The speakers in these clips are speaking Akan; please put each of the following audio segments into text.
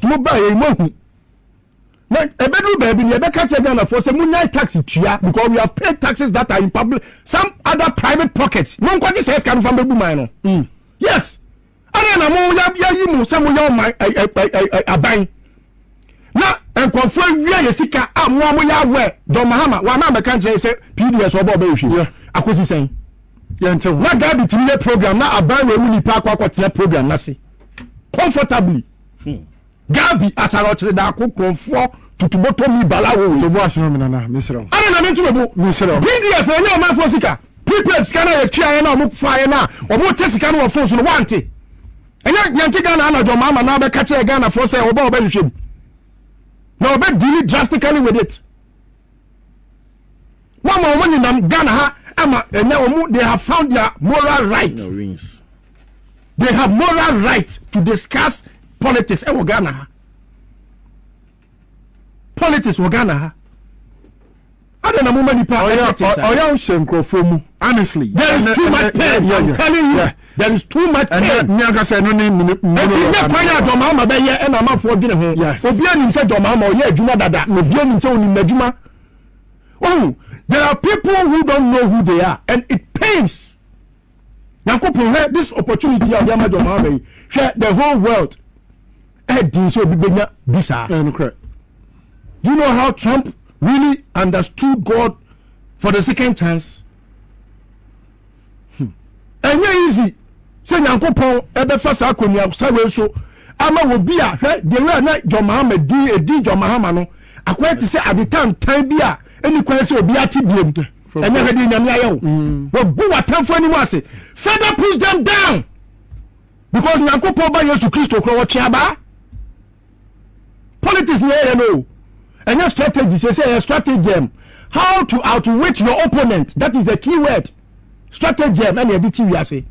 Mo ba yɛ mo hu. Na ɛbɛduru baabi no yɛbɛka kyerɛ Ghanafoɔ sɛ monyae tax tua because we have paid taxes that are in public some other private pockets. Monkɔgye saa sika no fa mbɛbu man no. Yes. Adɛn na mo yɛyi mo sɛ moyɛ ɔman aban na nkurɔfoɔ awia yɛ sika a mo a moyɛ aware. John Mahama wama amɛka nkyerɛ sɛ PDS ɔbɔ ɔbɛhwehwɛ akɔsi sɛn. Na Gabi tumi yɛ program na aban wɔ mu nipa akɔ akɔtena program n'ase comfortably. Gabi asara ɔkyerɛ daako kurɔfoɔ tutuboto mi bala wo. To bo asɛm mi nana mesrɛ wo. Ana na mi nto bo. Mesrɛ wo. PDS na ɛnyɛ ɔmanfoɔ sika. Prepaid sika na yɛtua yɛ na ɔmo fa yɛ na ɔmo kyɛ sika no wɔ phone so no wante. Ɛnyɛ yɛnte Ghana ana John Mahama na ɔbɛka kyerɛ Ghanafoɔ sɛ ɔbɛ ɔbɛhwehwɛ mu. Na ɔbɛ deal drastically with it. Wɔn ma wɔn nenam Ghana ha ama ɛnɛ wɔn, they have found their moral right. No wins. They have moral right to discuss politics ɛwɔ Ghana ha. Politics wɔ Ghana ha. Adɛn na mo ma nipa ɛtete saa? Ɔyɛ hyɛ nkurɔfoɔ mu honestly. There is too much pain. I'm telling you. There is too much pain. Ɛnɛ ní ankasa ɛno ne mini. Eti nye kwan a John Mahama bɛyɛ ɛna amanfoɔ dwene ho. Obi anim sɛ John Mahama ɔyɛ adwuma dada. Obi anim sɛ onim n'adwuma. Oh, there are people who don't know who they are and it pains. Nyankopɔn, hwɛ this opportunity a ɔde ama John Mahama yi. Hwɛ, the whole world ɛdin sɛ obi benya bi saa. Ɛnokorɛ. Do you know how Trump really understood God for the second chance? Ɛnyɛ easy sɛ Nyankopɔn ɛbɛfa saa akonnwa sa wei so ama wɔ bi a hwɛ deɛ wei a na John Mahama din edin John Mahama no akɔyɛ te sɛ ade tantan bi a ɛni kwan sɛ obi ate biem. Ɛnyɛ hwɛ deɛ Nyame ayɛ wo. Wɔgu w'atamfo anim ase. Further push them down because Nyankopɔn ba Yesu Kristo korɔ wɔtwe abaa. Politics ni ɛyɛ no, ɛnyɛ strategy sɛ ɛyɛ stratagem, how to outwit your opponent. That is the key word, stratagem. Ɛna ɛde ti wiase.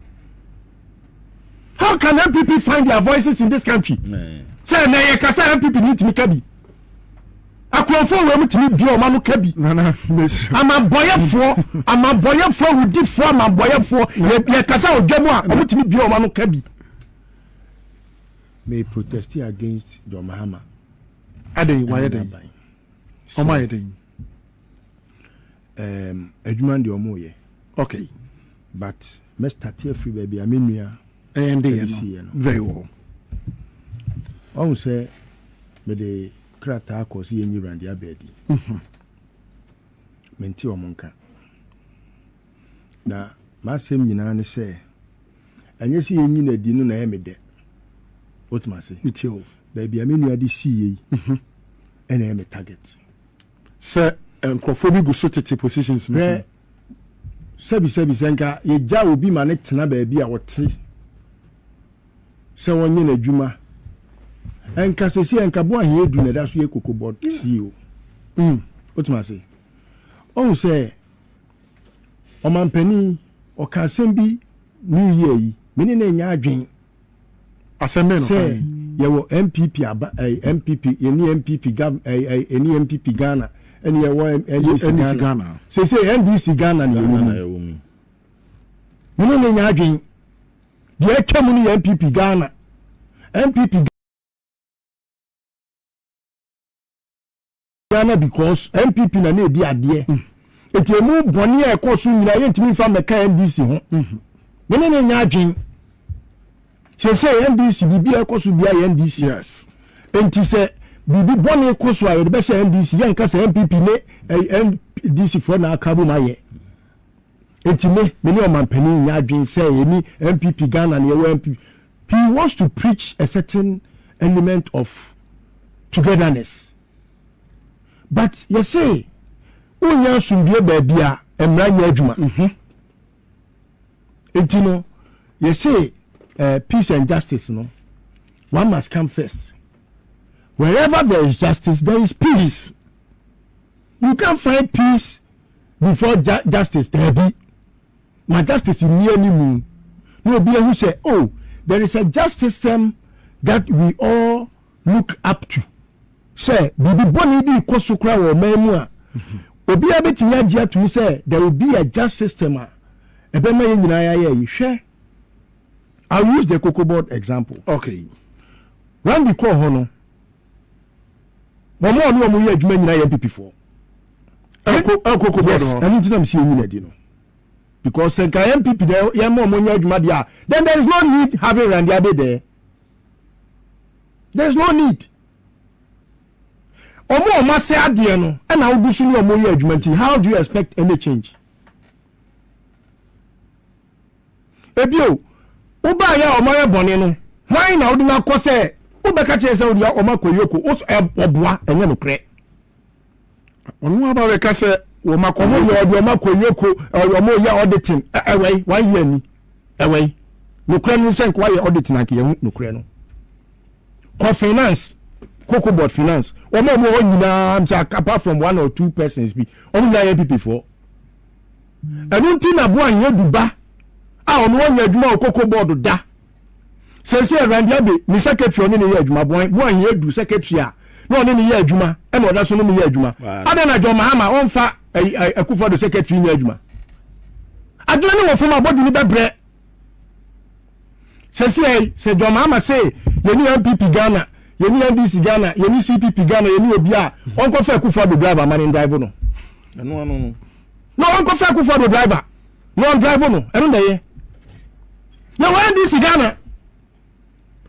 How can NPP find their voices in this country sɛ ɛnɛ yɛ kasa NPP ni tumi ka bi, akurɔfoɔ wɔ mu tumi bia ɔma no ka bi? Nana mesrɛ. Amabɔyɛfoɔ, amabɔyɛfoɔ, awudifoɔ, amabɔyɛfoɔ, yɛ kasa odwa mu a ɔmo tumi bia ɔma no ka bi. May protest against John Mahama. Adan wayɛ dɛn? Ɔmo ayɛ dɛn? Adwuma deɛ ɔmo yɛ. But mɛ start afiri baabi a me nua Ɛyɛ nde ɛde yɛ si yɛ no. No. Very well. Ɔhu sɛ mede krataa kɔ sɛ yɛnyi Randy Abbey. Mente ɔmo nka. Na m'asɛm nyinaa ne sɛ ɛnyɛ sɛ yɛnyi no adi no na ɛyɛ me dɛ. Wotumi ase? Metie o. Baabi a me nua de sii yɛ yi ɛna ɛyɛ me target. Sɛ nkurɔfoɔ bi gu so tete positions no Hwɛ, so. Sɛbi sɛbi, sɛ nka yɛgya obi ma ne tena baabi a ɔte sɛ wɔnyɛ n'adwuma, ɛnka sɛsi ɛnka bo ahia edu na ɛda so yɛ Cocoa Board CEO. Wotumi ase? Ɔhu sɛ ɔmampanin ɔka asɛm bi new year yi, mene na ɛnya adwen Asɛm bɛn na sɛ ɔka? Yɛwɔ NPP aba ɛɛ NPP, yɛne NPP gav ɛɛ ɛne NPP Ghana ɛne yɛwɔ NDC. NDC Ghana. Ghana. Sese NDC Ghana ne yɛwɔ Ghana mu. na ɛwɔ mu. Mene ne nya adwen deɛ atwa mu no yɛ NPP Ghana, NPP Ghana, because NPP na na edi adeɛ eti emu bɔnne a ɛkɔ so nyinaa yɛntumi nfa mmɛka NDC ho. Mene ne nya adwen sese NDC biribi a ɛkɔ so bia yɛ NDC. Nti sɛ biribi bɔne kɔ so a, yɛde bɛhyɛ NDC. Yɛnka sɛ NPP ne NDC foɔ na aka bom ayɛ. Nti me ne ɔmampanin nya adwen sɛ yɛni NPP Ghana ne yɛwɔ NPP. He wants to preach a certain element of togetherness, but yɛse wonya asomdue baabi a mmara nyɛ adwuma. Nti no yɛse peace and justice no, one must come first. Wherever there is justice, there is peace. You can't find peace before justice. Daabi, ma justice nni animu na obi ehu sɛ, oh, there is a justice system that we all look up to, sɛ biribi bɔne bi kɔ so koraa wɔ ɔman mu a, obiara bɛtumi agye atum sɛ there will be a just system a ɛbɛma yɛn nyinaa yɛayɛ yi. Hwɛ, I will use the Cocoa Board example. Randy kɔɔ hɔ no. Wɔn a ɔne wɔn yɛ adwuma nyinaa yɛ NPP foɔ. Ɛkɔ ɛkɔ kɔ. Yes, ɛno nti na mesi enyi na di no. Because sɛ nka NPP dɛ yɛn mo ɔmo nyɛ adwuma deɛ a, then there is no need having Randy Abbey there. There is no need. Ɔmo a ɔmo asɛ adeɛ no ɛna awogu so ne ɔmo yɛ adwuma nti, how do you expect any change? Ebio, wobaa yɛ a ɔmo ayɛ bɔne no, hwan na wode no akɔ sɛ wobɛka kyerɛ sɛ wode ɔmo akɔ yoko ɔboa? Ɛnyɛ nokorɛ. Ɔno aba bɛka sɛ wɔn akɔ. Ɔmo yɛ ɔde ɔmo akɔ yoko, ɔmo yɛ auditing. Ɛwɛyi one year ni ɛwɛyi. Nokorɛ no sɛ nka wayɛ auditing anka yɛn ho nokorɛ no kɔ finance, Cocoa Board finance, wɔn a wɔn wɔ hɔ nyinaa sɛ apart from one or two persons bi, wɔn nyinaa yɛ NPP foɔ. Ɛno nti na boa nyɛ duba a ɔno wɔnyɛ adwuma wɔ Cocoa Board da. Sɛsɛ Randy Abbey ne secretary, ɔne ne yɛ adwuma. Boa nyɛ du secretary a na ɔne ne yɛ adwuma, ɛna ɔda so ne ne yɛ adwuma. Adan na John Mahama ɔnfa Akufo-Addo secretary nyɛ adwuma. Adwene ne wɔ fam a bɔdi ne bɛbrɛ. Sɛsɛ sɛ John Mahama se yɛni NPP Ghana, yɛni NDC Ghana, yɛni CPP Ghana, yɛni obi a ɔnkɔfɛ Akufo-Addo driver ama ne drive no. Ɛno ano no. Na ɔnkɔfɛ Akufo-Addo driver na ɔndrive no. Ɛno na ɛyɛ yɛwɔ NDC Ghana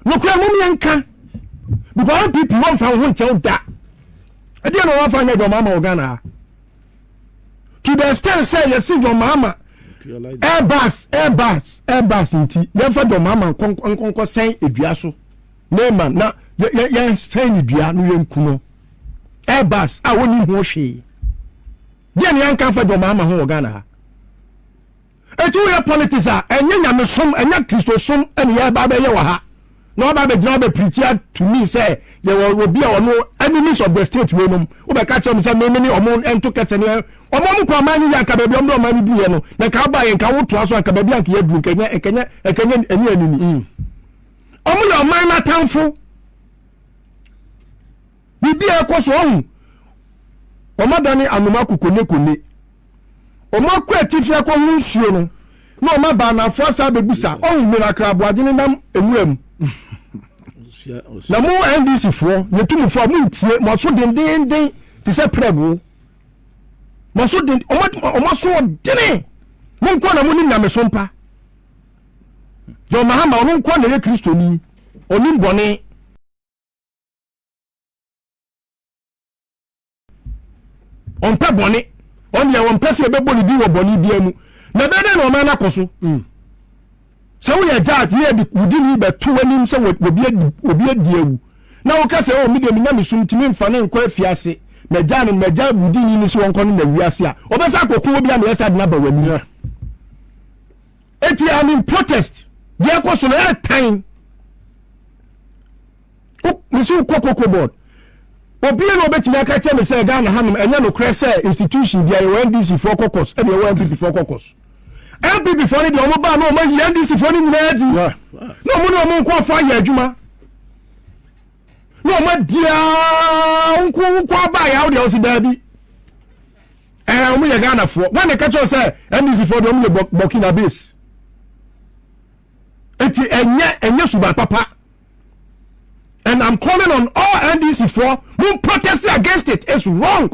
nokura mom yɛnka, because NPP wɔmfa wo ho nkyɛw da. Ɛdeɛ na wɔmfa nyɛ John Mahama wɔ Ghana ha to the extent sɛ yɛsi John Mahama Airbus nti yɛmfa John Mahama nkɔnkɔ sɛn edua so neema na yɛsɛn ne dua no, yɛnku no. Airbus a wɔnni ho hwee deɛ ne yɛnka fa John Mahama ho wɔ Ghana ha. Eti woyɛ politics a, ɛnyɛ nyamesom, ɛnyɛ kristosom ɛne yɛba bɛyɛ wɔ ha na waba bɛgyina wabɛ preach to me sɛ yɛwɔ obi a ɔno enemies of the state wei nom. Wobɛka kyerɛ m sɛ meme ne ɔmo nto kɛsɛ ne ɔmo kɔ ɔman no yɛ anka baabi ɔmo de ɔman no duiɛ no, na nka woba yɛ nka wotoa so anka baabi anka yɛduru nkɛnyɛ ɛne anini. Ɔmo yɛ ɔman no atamfo. Biribi a ɛkɔ so, ɔhu ɔmo adane anoma kokonekone. Ɔmo akɔ atifi akɔ ho nsuo no na ɔmo aba anafo asa abɛbusa. Ɔhu mmirakra aboagye ne nam nwura mu. Na mo NDC foɔ yɛtumufoɔ a montie, mo aso dendenden te sɛ prɛgo, mo aso den, ɔmo aso ɔdene. Mo nkɔ na mo nim nyameso mpa. John Mahama ɔno nkɔ na ɛyɛ kristoni, ɔnim bɔne. Ɔmpɛ bɔne, ɔno deɛ ɔmpɛ sɛ yɛbɛbɔ ne din wɔ bɔne biara mu. Na ɛbɛyɛ dɛn na ɔman no akɔ so sɛ woyɛ judge ne yɛde wodi ne bɛto w'anim sɛ obi adi awu na woka sɛ, "Oh, me deɛ menya me sum ntumi mfa ne nkɔ afiase, magya no, magya wudi ni sɛ wɔnkɔ no na wiase a ɔbɛsɛ akɔko obi a meyɛ sɛ ade no aba w'anim"? Eti I'm in protest. Deɛ ɛkɔ so no ɛɛtan mesi. Wokɔ Cocoa Board, obiara na obetumi aka kyerɛ me sɛ Ghana hanom ɛnyɛ nokorɛ sɛ institution bia yɛwɔ NDC foɔ caucus ɛna yɛwɔ NPP foɔ caucus. NPP foɔ no deɛ, ɔmo baa na ɔmo ayi NDC foɔ no nyinaa di na ɔmo ne ɔmo nkɔɔfo ayɛ adwuma na ɔmo adiaa nko nko aba yɛ awo deɛ ɔsi daabi, ɔmo yɛ Ghana foɔ. Wɔn na ɛka kyerɛ sɛ NDC foɔ deɛ, ɔmo yɛ Burkina base. Eti ɛnyɛ suban papa, and I'm calling on all NDC foɔ, mo protest against it. It's wrong.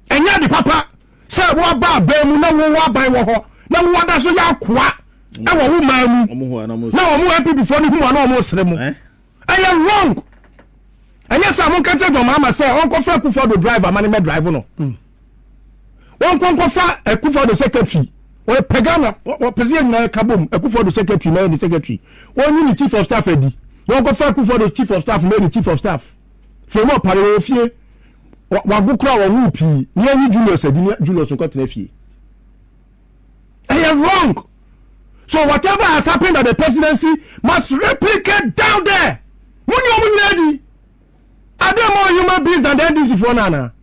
Ɛnyɛ ade papa sɛ wɔaba aban mu na wɔwɔ aban wɔ hɔ na wɔwɔ da so yɛ akoa ɛwɔ wo man mu na wɔn NPP foɔ no hu wɔn na wɔn sere mo. Ɛyɛ wrong. Ɛnyɛ sɛ mo nka kyerɛ John Mahama sɛ ɔnkɔfa Akufo-Addo driver ma ne mɛ drive no, wɔnkɔ nkɔfa Akufo-Addo secretary. Ɔpɛ Ghana, ɔpɛ sɛ yɛn nyinaa yɛka bom. Akufo-Addo secretary na yɛ ne secretary, wɔnyi ne chief of staff adi na wɔnkɔfa Akufo-Addo chief of staff na yɛ ne chief of staff. Fɛn ɔpare wɔ fie wago kora wɔn wo pii ne yɛnyi Julius adi ne Julius nkɔtena fie. Ɛyɛ wrong. So whatever has happened at the presidency must replicate down there. Mo nyɛ ɔmo nyinaa di. Are they more human beings than the NDC foɔ nana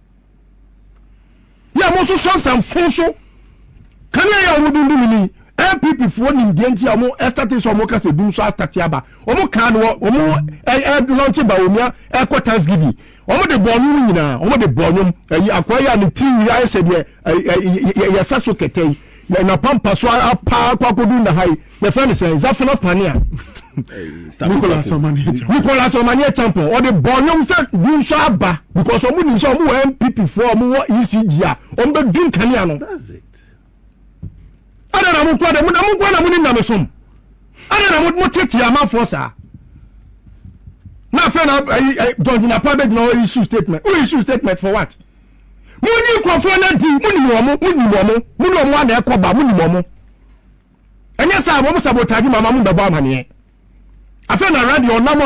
yɛ mo nso sɔ nsɛmfo so kanea yɛ ɔmo dundum ni? NPP foɔ nim deɛ nti a ɔmo ɛstart sɛ ɔmo kasa dum so astart aba. Ɔmo kan no, ɔmo ɛ ɛ launch Bawumia ɛkɔ Thanksgiving, ɔmo de bɔ ɔnwom nyinaa, ɔmo de bɔ ɔnwom. Ɛyi akɔya yi a ne ti wia ayɛ sɛ deɛ ɛ ɛ yɛsa so kɛtɛ yi. napampa so apaa kɔ akɔdu na ha yi, yɛfrɛ no sɛn, Zafenov Panea. Nicholas Omane Acheampong. Nicholas Omane Acheampong ɔde bɔ nnwom sɛ du nso aba because ɔmo nim sɛ ɔmo wɔ NPP foɔ, ɔmo wɔ ECG a ɔmo bɛ dum kanea no. That's it. Ada na mo nko ada mo na mo nko na mo nim nyamesom. Ada na mo tete amanfoɔ saa. Na afei na ayi John Jinapor bɛgyina hɔ issue statement. Wo issue statement for what? Mo nyi nkurɔfoɔ no adi, mo nim wɔn, mo nim wɔn, mo ne wɔn ana ɛkɔ ba, mo nim wɔn. Ɛnyɛ saa, wɔn sabotage mama mo bɛbɔ amaneɛ. Afei na radio ɔnam a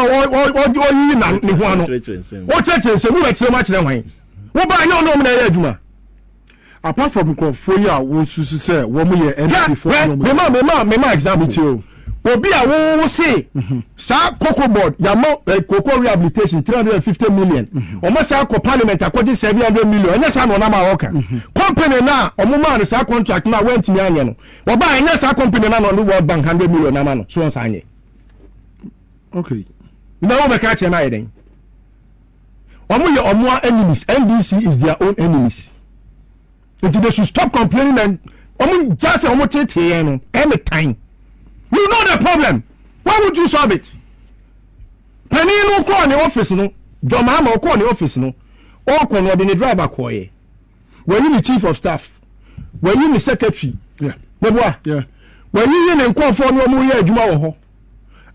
ɔyiyi na ne ho ano. Ɔkyerɛkyerɛ nsɛm, mo bɛkyerɛ mu akyerɛ hwan? Wo ba ɛnyɛ ɔne wɔn na ɛyɛ adwuma. Apart from nkurɔfoɔ yi a wɔsusu sɛ wɔn yɛ NPP foɔ. Mema mema mema example. Obi a wo se saa cocoa board yamma cocoa rehabilitation 350 million, ɔmo saa kɔ parliament akɔgye 700 million. Ɛnyɛ saa na ɔnam a ɔka company na ɔmo maa no saa contract na wɔntumi anyɛ no, ɔbaa ɛnyɛ saa company na ɔno World Bank 100 million ama no so wɔn saa anyɛ. Na wɔn bɛka akyerɛ no ayɛ dɛn? Ɔmo yɛ ɔmo enemies. NDC is their own enemies, nti they should stop complaining and ɔmo gya sɛ ɔmo tete yɛn no ɛne time. You know the problem, why would you solve it? Panin no kɔɔ ne office no, John Mahama ɔkɔɔ ne office no, ɔkɔ no, ɔde ne driver kɔɔyɛ, wɔyi ne chief of staff, wɔyi ne secretary bɛboa, wɔyiyi ne nkɔɔfoɔ no, ɔmo yɛ adwuma wɔ hɔ.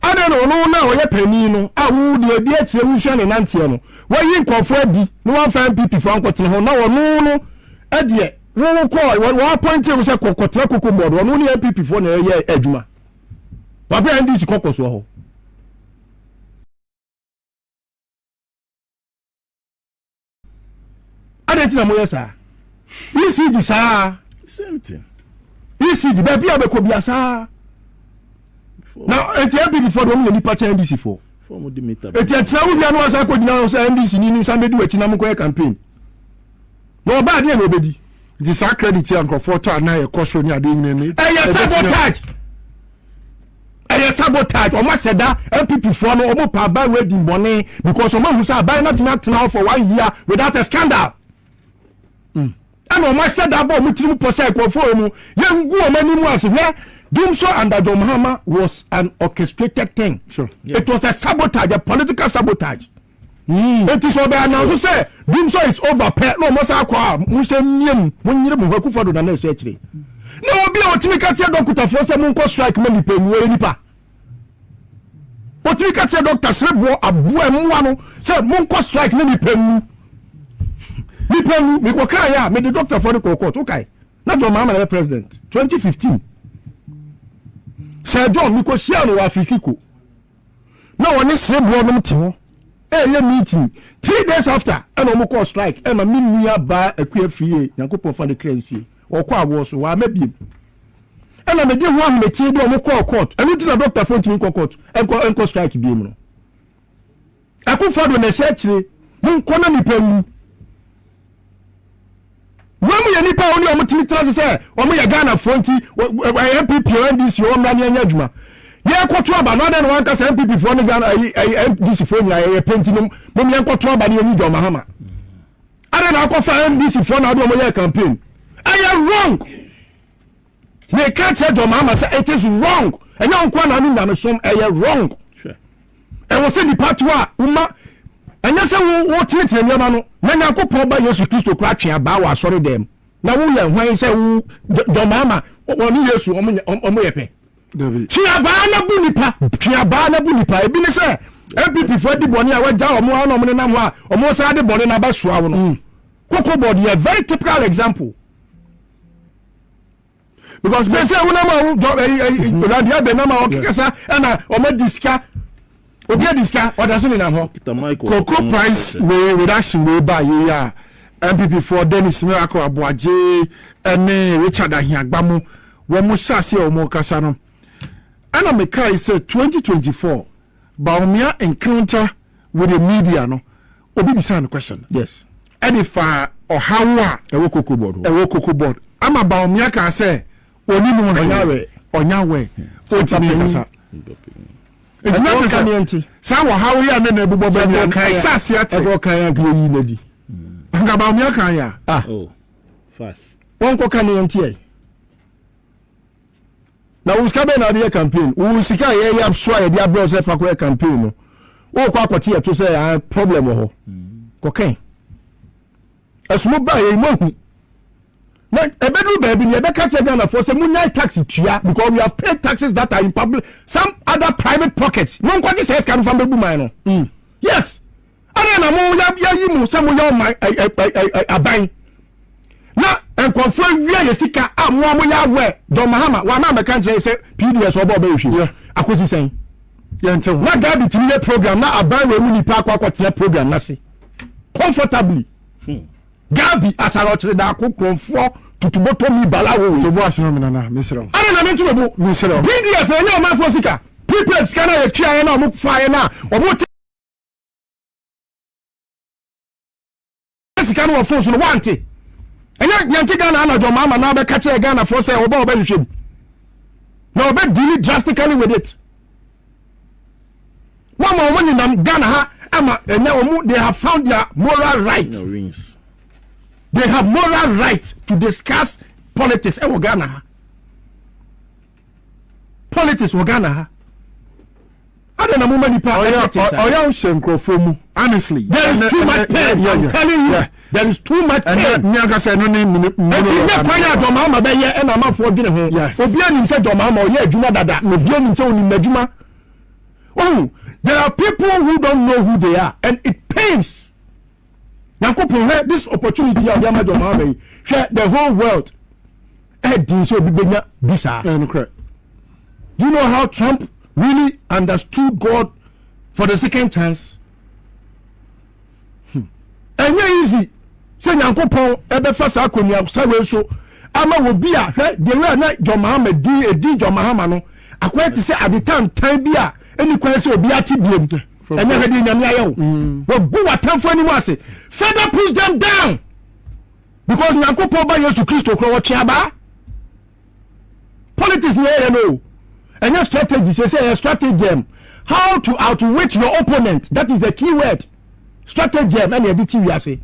Adan na ɔno na ɔyɛ panin no a wo deɛ adi akyerɛ wusua ne nanteɛ no, wɔyi nkɔɔfoɔ adi na wɔamfa NPP foɔ ankɔtena hɔ, na ɔno no ɛdeɛ wo kɔɔ wɔn appoint wo sɛ kɔtena cocoa board, ɔno ne NPP foɔ na ɛyɛ adwuma wabɛ NDC kɔkɔ soɔ hɔ. Adan ti na mo yɛ saa? ECG saa. Same thing. ECG, baabi a bɛkɔ bia saa na eti NPP foɔ de wɔn yɛ nipa kyɛn NDC foɔ. Eti ɛkyerɛ wo wia no wasa akɔ gyina hɔ sɛ NDC ni ni nsa bɛdi w'akyi na mo kɔyɛ campaign na ɔbaa adeɛ na ɔbɛdi. Nti saa credit yi a nkurɔfoɔ tɔ anaa yɛ kɔ soro ne adeɛ nyinaa ni. Ɛyɛ sabotage, ɛyɛ sabotage. Ɔmo asɛ da NPP foɔ no, ɔmo pa aban wei di mbɔne because ɔmo ahu sɛ aban no atumi atena hɔ for one year without a scandal, ɛna ɔmo asɛ da bɔ ɔmo tirim pɔ sɛ nkurɔfoɔ mu yɛngu ɔmo anim ase. Hwɛ, Dumso under John Mahama was an orchestrated thing. It was a sabotage, a political sabotage. Eti sɛ ɔbɛ announce sɛ Dumso is over pɛ na ɔmo sa akɔ a, mo nhyɛ mmiem, mo nyere mo ho. Akufo-Addo na na ɛhyɛ akyire na obi a otumi ka kyerɛ dɔkotafoɔ sɛ mo nkɔ strike ma nipa nwu, ɔyɛ nipa. Otumi ka kyerɛ dɔkta sereboɔ aboa mmoa no sɛ mo nkɔ strike na nipa nwu, nipa nwu. Mekɔ kaa yɛ a mede dɔktafoɔ no kɔ court, okay, na John Mahama na yɛ president 2015. Sɛ John mekɔ hyia no wɔ Afrikiko na wɔne sereboɔ nom te hɔ ɛyɛ meeting, 3 days after ɛna wɔn kɔɔ strike, ɛna me nua baa Akua Firie, Nyankopɔn fa ne kra nsie, ɔkɔ awoɔ so wɔama biem, ɛna mede ho ahometie bi a wɔn kɔɔ court. Ɛno ti na dɔktafoɔ ntumi nkɔ court, nkɔ strike biem no. Akufo-Addo na ɛhyɛ akyire, mo nkɔ na nipa nwu. Wɔn mu yɛ nipa a wɔn ne wɔn tumi tena se sɛ wɔn yɛ Ghanafoɔ, nti ɛyɛ NPP o, NDC o, wɔn mmra ne ɛnyɛ adwuma. Yɛkɔto aba no, adan na wɔn ankasa NPP foɔ ne Ghana ɛyi ɛyi NDC foɔ nyinaa yɛyɛ pɛnti nom mo yɛnkɔto aba ne yɛnyi John Mahama. Adan na akɔfa NDC foɔ na ɔde wɔn yɛ campaign, ɛyɛ wrong. Meka kyerɛ John Mahama sɛ it is wrong. Ɛnyɛ nko na ne nyamesom, ɛyɛ wrong. Ɛwɔ sɛ nipa to a woma ɛnyɛ sɛ wo wotenetene nneɛma no na Nyankopɔn ba Yesu Kristo kora twe abaa wɔ asɔre dɛm na woyɛ hwan sɛ wo John Mahama wɔne Yesu ɔmo yɛ pɛ? Twe abaa na bu nipa, twe abaa na bu nipa. Ebi ne sɛ NPP foɔ di bɔne a wagya ɔmo a na ɔmo nenam hɔ a ɔmo san de bɔne na abɛsoa wo no. Cocoa Board yɛ very typical example because sɛ wonam a wo ɛyi ɛyi Randy Abbey nam a ɔkeka sa ɛna ɔmo adi sika, obi adi sika, ɔda so nenam hɔ. Cocoa price wei reduction wei ba yei a NPP foɔ Dennis Miracle Aboagye ɛne Richard Ahiagbah wɔn mo hyɛ ase a wɔn kasa no, ɛna mekae sɛ 2024 Bawumia encounter with the media no, obi bisa no question ɛde fa ɔhaw a ɛwɔ Cocoa Board hɔ. Ɛwɔ Cocoa Board ama Bawumia kaa sɛ oni mu Ɔnyɛ awɛ. Ɔnyɛ awɛ, ɔntumi kasa. Nti na te sɛ saa ɔhaw yi a ne na ɛbobɔ bɛ nua no ɛhyɛ ase ate. Ɛkɔ kan anka yɛyi n'adi. Nka Bawumia kan yɛ a. Oh, fast. Wɔn kɔ ka ne yɛn tiɛ. Na wo sika bɛn na wode yɛ campaign? Wo sika a yɛyɛ so a yɛde abrɛ wo sɛ fa kɔyɛ campaign no, wokɔ akɔte yɛto sɛ ah, problem wɔ hɔ. Kɔkɛn. Ɛsomo baa yɛyi moahu. Na ɛbɛduru baabi no yɛbɛka kyerɛ Ghanafoɔ sɛ monyae tax tua because we have paid taxes that are in public some other private pockets. Monkɔgye sɛ sika no fa mbɛbu man no. Yes. Adɛn na mo yɛyi mo sɛ moyɛ ɔman aban na nkurɔfoɔ awia yɛ sika a mo a moyɛ awɛ? John Mahama wama amɛka nkyerɛ sɛ PDS ɔbɔ ɔbɛyɛ hwee akɔsi sɛn na Gabi tumi yɛ program na aban wɔ mu nipa akɔ akɔtena program n'ase comfortably. Gabi asare ɔkyerɛ daako kurɔfoɔ tutubɔtɔ mi bala wo. Tobo asena mi nana, mesrɛ wo. Ana na mi nto bo. Mesrɛ wo. PDS na ɛnyɛ ɔmanfoɔ sika, prepaid sika na yɛtua yɛ na ɔmo fa yɛ na ɔmo te sika no wɔ phone so no wante. Ɛnyɛ yɛnte Ghana anadwo maama na abɛka kyerɛ Ghanafoɔ sɛ ɔbɛ ɔbɛhwehwɛ mu na ɔbɛ deal drastically with it. Wɔn ma wɔn nenam Ghana ha ama ɛnɛ wɔn, they have found their moral right. No, they have moral right to discuss politics ɛwɔ Ghana ha. Politics wɔ Ghana ha adɛ na mo ma nipa ɛtete sa. Ɔyɛ hyɛ nkurɔfoɔ mu, honestly. There is too much pain, I'm telling you. There is too much pain. Ɛnɛ ní akasa ɛno ne mini. Eti nye kwan a John Mahama bɛyɛ ɛna amanfoɔ dwene ho. Obi anim sɛ John Mahama ɔyɛ adwuma dada, obi anim sɛ onim n'adwuma. Oh, there are people who don't know who they are and it pains. Nyankopɔn, hwɛ this opportunity a ɔde ama John Mahama yi, hwɛ the whole world ɛdin sɛ obi bɛnya bi saa. Do you know how Trump really understood God for the second chance? Ɛnyɛ easy sɛ Nyankopɔn ɛbɛfa saa akonnwa sa wei so ama wɔ bi a hwɛ deɛ wei a na John Mahama din edin John Mahama no akɔyɛ te sɛ ade tantan bi a ɛni kwan sɛ obi ate biem. Ɛnyɛ hwɛ deɛ Nyame ayɛ wo, wɔgu w'atamfo anim ase, further push them down, because Nyankopɔn ba Yesu Kristo korɔ wɔtwe abaa. Politics ni ɛyɛ no, ɛnyɛ strategy sɛ ɛyɛ stratagem, how to outwit your opponent, that is the key word, stratagem. Ɛna ɛde ti wiase.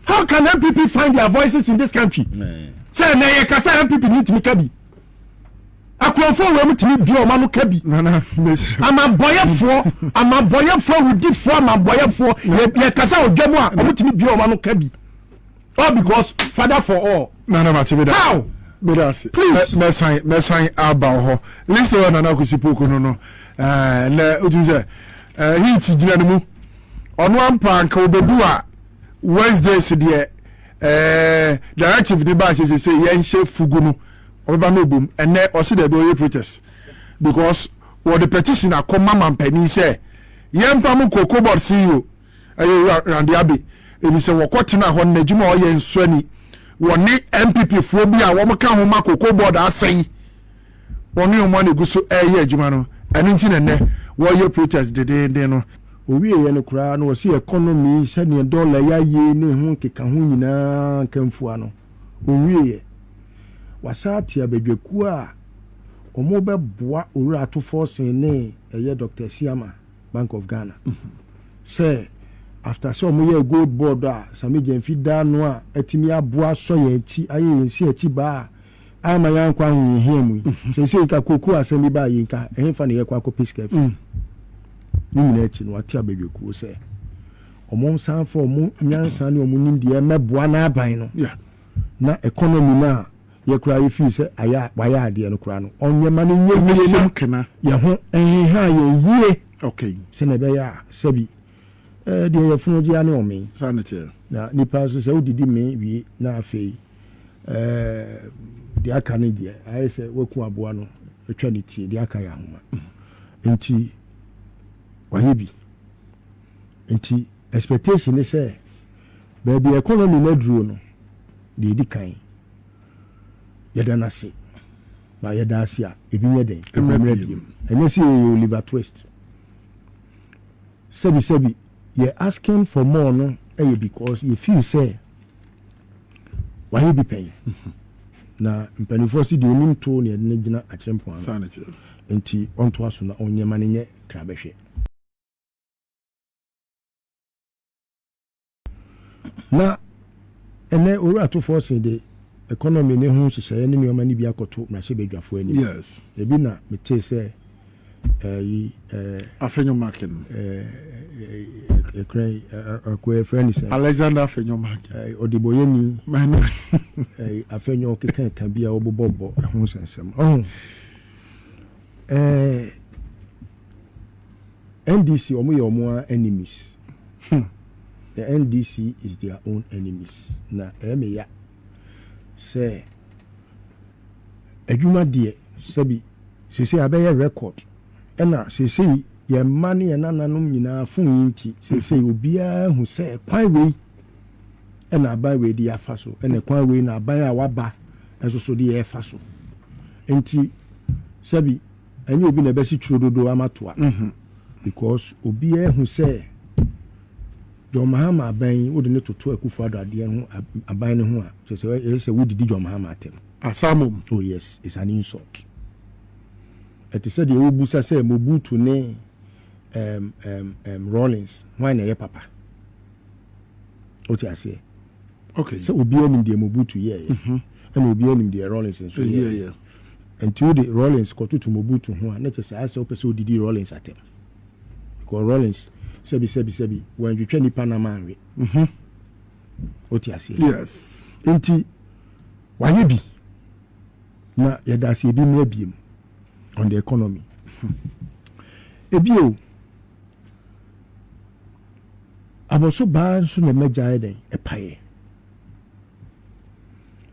How can NPP find their voices in this country sɛ ɛnɛ yɛ kasa NPP ni tumi ka bi, akurɔfoɔ wɔ mu tumi bia ɔma no ka bi? Nana, mesrɛ. Amabɔyɛfoɔ, amabɔyɛfoɔ, awudifoɔ, amabɔyɛfoɔ, yɛ kasa odwa mu a ɔmo tumi bia ɔma no ka bi, all because father for all. Nana, mate, meda. How? Meda ase. Please. Mɛsan aba wɔ hɔ. Listen, wɔ Nana Kwesi Poku no, ɛnɛ wotumi sɛ heat gyina ne mu. Ɔno ampa nka obedu a Wednesdays deɛ directive ne ba sɛ sɛ yɛnhyɛ fugu no, ɔbɛba no obom. Ɛnɛ ɔsi dɛbi, ɔyɛ protest because wɔde petition akɔ mama mpanin sɛ yɛmpa mo Cocoa Board CEO, ɛyɛ Owura Randy Abbey, ebi sɛ wɔkɔ tena hɔ no n'adwuma a ɔyɛ nso ani wɔne NPP foɔ bi a wɔn ka ho ma Cocoa Board asɛe. Wɔne wɔn a na egu so ɛreyɛ adwuma no, ɛno nti na ɛnɛ wɔyɛ protest dedenden no. Owieɛ no koraa no, wɔsi economy sɛdeɛ dɔla yɛayie ne ho nkeka ho nyinaa nkamfua no onwieɛ. Wasa ate abadwakuo a wɔn bɛboa Owura Ato Forson ne ɛyɛ Dr Asiama, Bank of Ghana, sɛ after sɛ wɔn yɛ gold board a Sammy Gyamfi da ano a atumi aboa asɔ yɛn akyi ayɛ yɛn si akyi baa a ama yɛn ankɔ ahohiahia mu yi, sɛ nka kooko asɛm bi baa yɛn nka ɛhefa na yɛkɔ akɔpɛ sika fi. Ne nyinaa akyi no, wate abadwakuo sɛ wɔn nsan fa wɔn nyansa ne wɔn nimdeɛ mɛboa n'aban no na economy no a yɛkora yɛfii sɛ ayɛ wayɛ adeɛ no koraa no, ɔnyɛ ma no nyɛ yie na kena yɛn ho nheha yɛn yie sɛnea ɛbɛyɛ a sɛbi deɛ yɛfono gye ne ɔme. Saa ne teɛ. Na nipa nso sɛ wodidi me wie na afei deɛ aka no deɛ ayɛ sɛ waku aboa no atwa ne tie, deɛ aka yɛ ahoma. Nti wayɛ bi, nti expectation ne sɛ baabi a economy no aduro no deɛ, ɛdi kan yɛda no ase ba yɛda ase a ebi nyɛ den, ebi mmerɛ biem. Ɛnyɛ sɛ yɛyɛ Oliver Twist. Sɛbi sɛbi, yɛ asking for more no ɛyɛ because yɛ feel sɛ wayɛ bi pɛn na mpanimfoɔ si deɛ onim to ne yɛde no gyina akyerɛ mpoano. Saa ne teɛ. Nti ɔntoa so na ɔnyɛ ma no nyɛ krabɛhwɛ. Na ɛnɛ Owura Ato Forson de economy ne ho nhyehyɛeɛ ne nneɛma no bi akɔto mmarahyɛbadwafoɔ anim. Yes. Ebi na metee sɛ ɛyi ɛɛ. Afenyo Markin. Ɛɛ ɛkura yi ɛkɔ ɛfrɛ ne sɛ. Alexander Afenyo Markin. Ɔdebɔyɛni. Ɛɛ Afenyo keka ka bi a wɔbobɔbɔ ɛho nsɛnsɛm. Ɔho ɛɛ NDC wɔn yɛ wɔn ara enemies. The NDC is their own enemies. Na ɛyɛ me ya sɛ adwuma deɛ sɛbi seesei abɛyɛ record ɛna seesei yɛn mma ne yɛn nananom nyinaa fon yi nti seesei obiara hu sɛ kwan wei ɛna aban wei de afa so ɛna kwan wei na aban a waba nso so de yɛfa so nti sɛbi ɛnyɛ obi na ɛbɛsi turo dodo ama toa because obiara hu sɛ John Mahama aban yi wode ne toto Akufo-Addo adeɛ ho aban no ho a kyerɛ sɛ ɛyɛ sɛ wodidi John Mahama atɛm. Asamom. Oh yes, it's an insult. Ɛte sɛ deɛ wobusa sɛ Mobutu ne um, um, um, Rawlings hwan na ɛyɛ papa. Wote aseɛ? Okay. Sɛ obiara nim deɛ Mobutu yɛɛyɛ ɛna obiara nim deɛ Rawlings nso yɛɛyɛ. Nti wode Rawlings kɔtoto Mobutu ho a na kyerɛ sɛ ayɛ sɛ wopɛ sɛ wodidi Rawlings atɛm. Because Rawlings sɛbi sɛbi sɛbi wantwitwa nipa nam anwe. Wote aseɛ? Yes. Nti wayɛ bi na yɛda ase ebi mmerɛ biem on the economy. Ebio abɔso baa nso na ɛmɛgya yɛ dɛn ɛpaeɛ.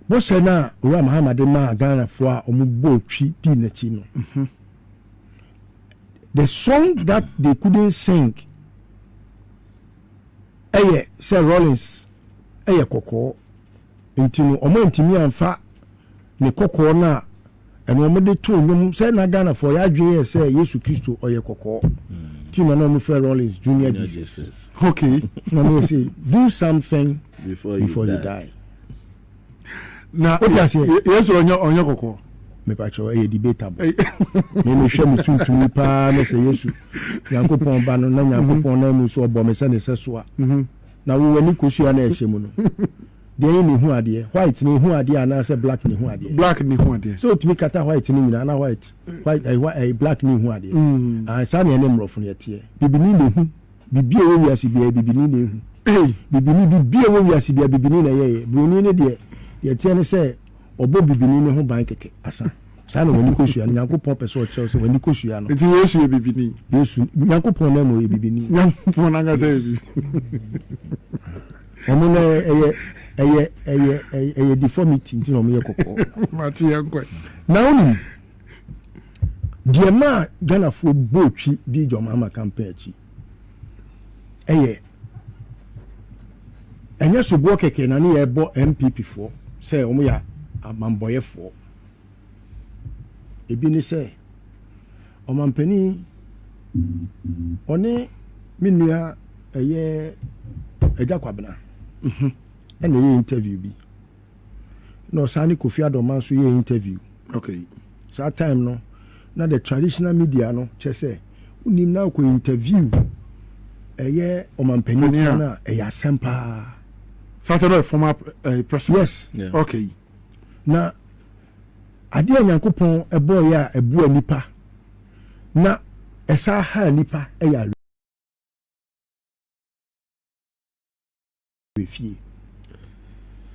Bɔhyɛ no a Owura Mahama de maa Ghanafoɔ a wɔn bɔɔ twi dii n'akyi no. The song that they couldn't sing ɛyɛ sɛ Rawlings ɛyɛ kɔkɔɔ nti no wɔn antumi amfa ne kɔkɔɔ no a ɛno wɔn de to nnwom sɛ na Ghanafoɔ yɛ adwene yɛ sɛ Yesu Kristo ɔyɛ kɔkɔɔ ti na na wɔn frɛ Rawlings Junior Jesus. Okay. Na wɔn yɛ sɛ do something before you, before you die. Na o ti aseɛ. Yesu ɔnyɛ ɔnyɛ kɔkɔɔ. Mepakyɛw ɛyɛ debatable. Me mehwɛ me tuntum yi paa ne sɛ Yesu Nyankopɔn ba no na Nyankopɔn na mu so ɔbɔ me sɛ ne sɛ so a. Na wo w'ani kosua na ɛhyɛ mu no. Deɛ yi ne hu adeɛ. White ne hu adeɛ anaasɛ black ne hu adeɛ. Black ne hu adeɛ. Sɛ otumi kata white ne nyinaa na white white ɛɛ ɛɛ black ne hu adeɛ. Ah saa na ɛne mmorɔfo no yɛteɛ. Bibini ne hu. Biribi a ɛwɔ wiase biara bibini na ehu. Bibini biribi a ɛwɔ wiase biara bibini na ɛyɛyɛ. Buroni no deɛ deɛ ɛteɛ ne sɛ ɔbɔ bibini no ho ban kɛkɛ asa. Saa na w'ani kosua no. Nyankopɔn pɛ sɛ ɔkyerɛw sɛ w'ani kosua no. Nti Yesu yɛ bibini. Yesu Nyankopɔn na mmom ɔyɛ bibini. Nyankopɔn ankasa yɛ bibini. Wɔn no ɛyɛ ɛyɛ ɛyɛ ɛyɛ deformity nti na wɔn yɛ kɔkɔɔ. Mate yɛn kɔ. Na wonim deɛ maa Ghanafoɔ bɔɔ twi di John Mahama campaign akyi ɛyɛ ɛnyɛ soboɔ kɛkɛ na ne yɛbɔ NPP foɔ sɛ wɔn yɛ amambɔyɛfoɔ. Ebi ne sɛ ɔmampanin ɔne me nua ɛyɛ Agya Kwabena ɛna ɛyɛ interview bi na ɔsan ne Kofi Adoma nso yɛ interview. Okay. Saa time no na the traditional media no kyerɛ sɛ wonim na wokɔ interview ɛyɛ ɔmampanin kora no a ɛyɛ asɛm paa. Saa time no former president. Yes. Yeah. Okay. Na adeɛ a Nyankopɔn ɛbɔɔyɛ a ɛboa nipa na ɛsa ha nipa ɛyɛ awerɛfie.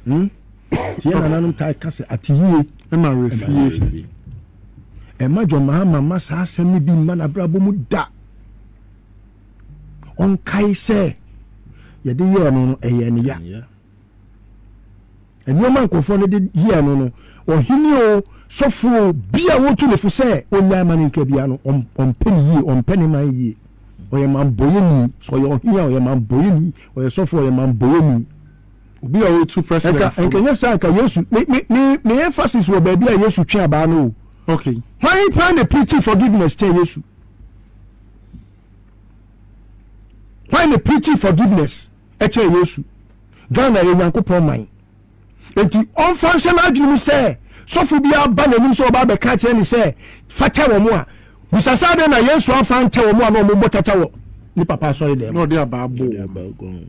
Hmm? Nti yɛn nananom taa ka sɛ ateyie ɛma awerɛfie. Ɛma John Mahama ma saa asɛm no bi mma n'abrabɔ mu da. Ɔnkae sɛ yɛde yɛɛ no no ɛyɛ ne ya. Nneɛma nkurɔfoɔ no de yɛɛ no no, ɔhene o, sɔfo o, bi a wɔtu ne fo sɛ ɔnyae ma no nka bia no, ɔmpɛ ne yie, ɔmpɛ ne man yie. Ɔyɛ manbɔyɛni. Sɛ ɔyɛ ɔhene a, ɔyɛ manbɔyɛni. Ɔyɛ sɔfo a, ɔyɛ manbɔyɛni. Obi a ɔretu president fo. Nka nyɛ saa nka Yesu, me me me me emphasis wɔ baabi a Yesu twe abaa no o. Okay. Hwan paa na preaching forgiveness kyɛn Yesu? Hwan na preaching forgiveness ɛkyɛn Yesu? Ghana yɛ Nyankopɔn man. Enti ɔmfa nhyɛ n'adwene mu sɛ sɔfo bi aba n'anim sɛ ɔba abɛka akyerɛ ne sɛ fa kyɛ wɔn a, bisa sɛ adɛn na Yesu amfa ankyɛ wɔn a na wɔbɔ kyakya wɔ ne papa asɔre dɛm. Na ɔde abaa bɔ wɔn.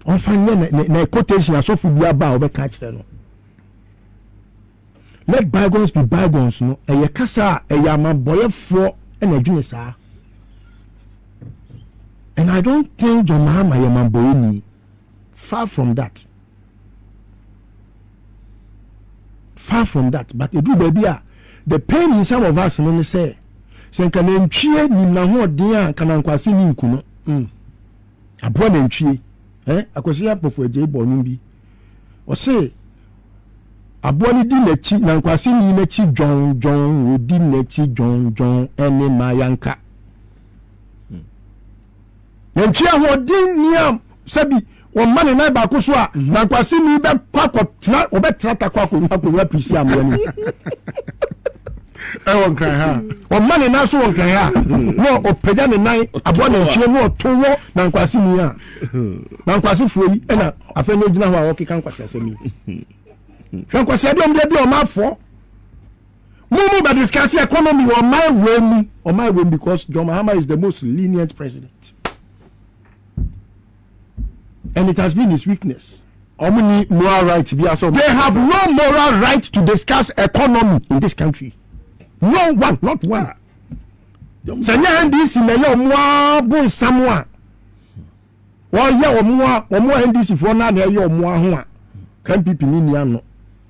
Ɔmfa nyɛ ne ne quotation asɔfo bi aba a ɔbɛka akyerɛ no. Let bygones be bygones no, ɛyɛ kasa a ɛyɛ amabɔyɛfoɔ na ɛdwene saa. And I don't think John Mahama yɛ mabɔyɛni. Far from that. Far from that. But ɛduru baabi a, the pain in some of us no ne sɛ, sɛ nka nantwie nim n'ahoɔden a nka nankwase ni nku no. Aboa nantwie. Eh, Akwasi Ampofo Agyei bɔ nnwom bi. Ɔse, aboa no di n'akyi, nankwase ni n'akyi dwɔn dwɔn, odi n'akyi dwɔn dwɔn, ɛne mayanka. Nantwie ahoɔden ni a sɛbi wɔma ne nan baako so a mhm. nankwase ni bɛkɔ akɔtena wɔbɛtena takɔ akɔwura pisi amoa no ɛwɔ nkran ha ɔma ne nan so wɔ nkran ha na ɔpagya ne nan aboa nantwie na ɔto wɔ nankwase ni a nankwasefoɔ yi ɛna afei na ogyina hɔ a ɔkeka nkwasi asɛm yi hwɛ nkwasi adeɛ ɔmo de adi ɔmo afɔ. Mo mo bɛ discuss economy wɔ ɔman wei mu ɔman wei mu because John Mahama is the most lenient president and it has been his weakness. Ɔmo ni moral right bi asɔ. They have no moral right to discuss economy in this country. No one, not one. Sɛ nyɛ NDC na ɛyɛ ɔmo abonsam a wɔyɛ ɔmo a ɔmo a NDC foɔ naa na ɛyɛ ɔmo aho a NPP ni ni ano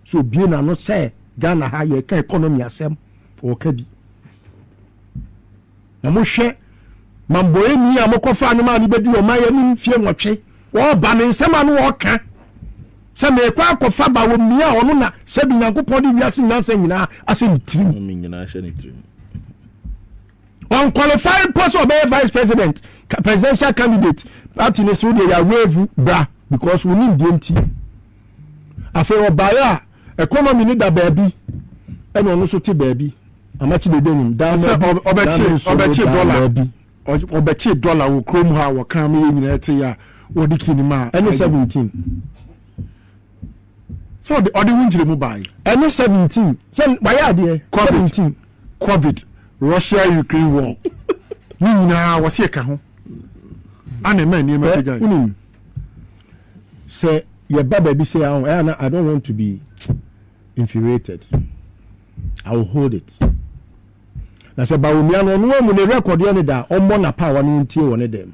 so obie n'ano sɛ Ghana ha yɛka economy asɛm ɔka bi na mohwɛ mamboeni a mokɔfa no maa no bɛdi ɔman anim fie nwɔtwe ɔba ne nsɛm a no ɔka sɛ meekɔ akɔfa ba wɔ mmea a ɔno na sɛbi Nyankopɔn de wiase nyansa nyinaa ahyɛ ne tirim. Ɔnqualify mpo sɛ ɔbɛyɛ vice president, presidential candidate. Party ne so deɛ yɛ wave bra because wonim deɛ nti. Afei ɔbaeɛ a economy ne da baabi ɛna ɔno nso te baabi. Amakye dede nim daa sɛ ɔbɛkye ɔbɛkye dollar ɔbɛkye dollar wɔ kurom ha wɔka ma yɛ nyinaa te yɛ a wɔde kii ne ma ɛne 17 sɛ ɔde ɔde ho nkyerɛmu bae. Ɛne 17 sɛ wayɛ adeɛ 17. Covid, Russia Ukraine war ne nyinaa wɔsi ɛka ho ana ɛma nneɛma pagya. Wonim sɛ yɛba baabi sɛ ahụ ɛyɛ na I don't want to be infuriated. I will hold it. Na sɛ Bawumia no ɔno amu ne record yɛ ne da ɔmmɔ n'apaawa no ntie wɔ ne dɛm.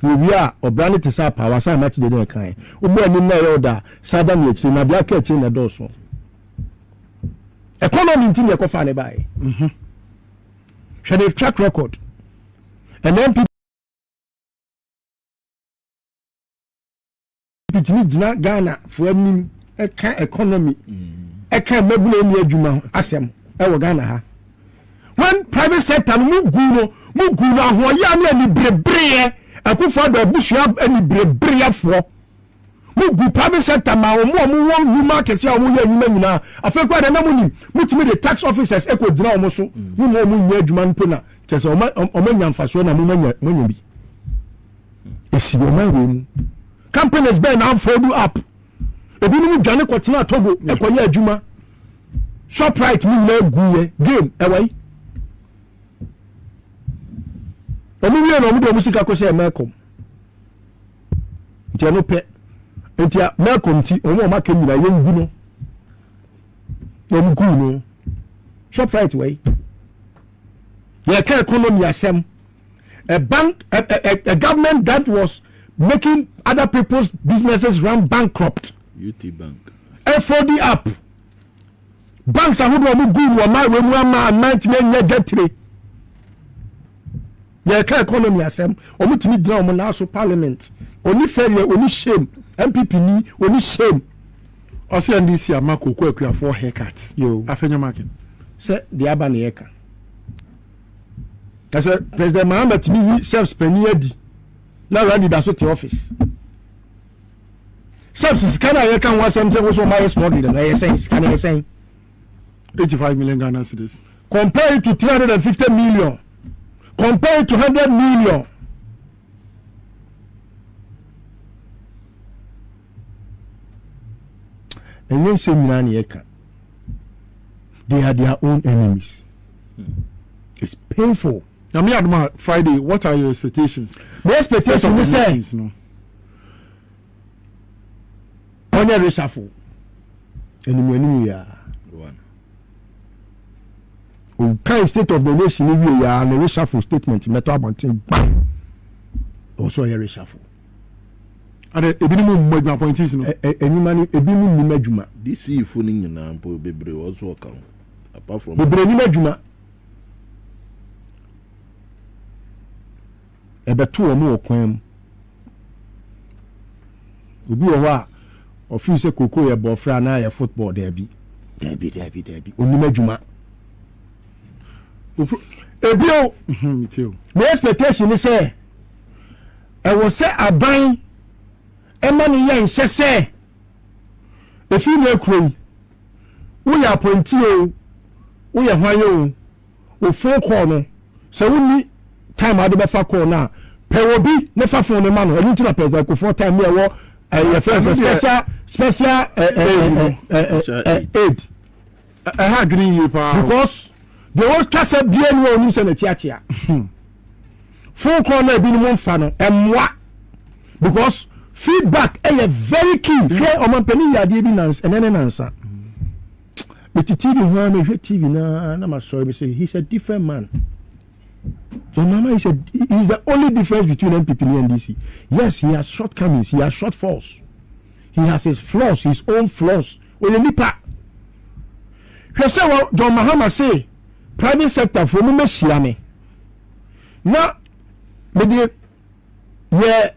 Yɛwie a ɔbra no te sɛ apaawa sɛ amakye de ne ɛkan. Wobɔ anim na ɛyɛ ɔda saa da ne akyire na deɛ aka akyire na ɛdɔɔso. Economy nti na ɛkɔfa ne baeɛ. Hwɛ ne track record. And NPP tumi gyina Ghana fo anim ɛka economy ɛka mmabunu ɛni adwuma asɛm ɛwɔ Ghana ha. When private sector no mu gu no mu gu no ahoɔyɛ ne aniberebereɛ Akufo Addo abusua aniberebereɛfoɔ mu gu private sector ma wɔn a wɔwɔ nnwuma akɛseɛ a wɔyɛ nnwuma nyinaa. Afei koraa deɛ na mo nim motumi de tax officers ɛkɔ gyina wɔn so mo ma wɔn nyɛ adwuma mpo na kyerɛ sɛ wɔn wɔn anya mfasoɔ na mo anya mo anya bi esi wɔn awɔ mu. Companies bɛn na fold up, ebinom dwane kɔtena Togo ɛkɔyɛ adwuma. Shoprite mu nyinaa gu yɛ game ɛwɔ yi. Wɔn wie na wɔn de wɔn sika kɔhyɛ Melcom. Nti ɛno pɛ nti a Melcom ti wɔn a wɔn aka nyinaa yɛn gu no na wɔn gu no. Shoprite wɔ yi. Yɛka economy asɛm. A bank, a government that was making other people's businesses run bankrupt. UT Bank. FOD up. Banks ahodoɔ a wɔn gu no ɔman wɔ mu ama aman ntumi anya dwatire. Yɛka economy asɛm, wɔn tumi gyina wɔn nan so parliament. Oni fɛreɛ, oni shame. NPP ni, oni shame. Ɔsɛ NDC ama koko akuafoɔ haircut. Yo. Afenyo Markin. Sɛ deɛ aba na yɛka. Na sɛ President Mahama tumi yi SEPS panyin adi na Randy da so te office. SEPS sika no a yɛka ho asɛm sɛ wosɛ ɔma yɛ smuggling no ɛyɛ sɛn? Sika no ɛyɛ sɛn? 85 million Ghana cedis. Compare it to 350 million. Compare it to 100 million. Ɛnyɛ nsɛm nyinaa na yɛka. They are their own enemies. It's painful. Na me adoma Friday, what are your expectations? My expectation is sɛ ɔnyɛ reshuffle. Anim anim yɛ. Ɔkae state of the nation no wie yɛ a, ne reshuffle statement mɛtɔ abɔnten gbam. Ɔwɔ sɛ ɔyɛ reshuffle. Ade ebinom mmɔ adwuma, appointees no. Enyuma no, ebinom nnim adwuma. DCE fo no nyinaa mpo, bebree wɔ so ɔka ho. Apart from bebree nim adwuma. Ɛbɛto wɔn wɔ kwan mu. Obi wɔ hɔ a ɔfiri sɛ koko yɛ bɔfra anaa yɛ football. Daabi, daabi, daabi, daabi, onim adwuma. Ebio, my expectation ni sɛ ɛwɔ sɛ aban ɛma no yɛ nhyɛ sɛ efi na ekuro yi, woyɛ appointee o, woyɛ hwan o, o phone call no, sɛ wonni time a wode bɛfa call no a, pɛ obi ne fa phone no ma no. Ɛno nti na President Kufuor time ne ɛwɔ ɛyɛ fɛn sɛ special aid. Ɛha adwene yie paa. Because deɛ wɔtwa sɛ bia ni a onim sɛ n'akyi akyea phone call na ebinom mfa no ɛmmoa, because feedback ɛyɛ very key. Hwɛ, ɔmampanin yɛ adeɛ bi nans ɛnɛ ne nansa mete TV ho a, mehwɛ TV na ma sɔre, me say he's a different man. John Mahama is a he is the only difference between NPP and NDC. Yes, he has shortcomings, he has shortfalls, he has his flaws, his own flaws. Oyɛ nipa. Hwɛ sɛ wɔ John Mahama say private sector fo mo mɛhyia me na mede yɛ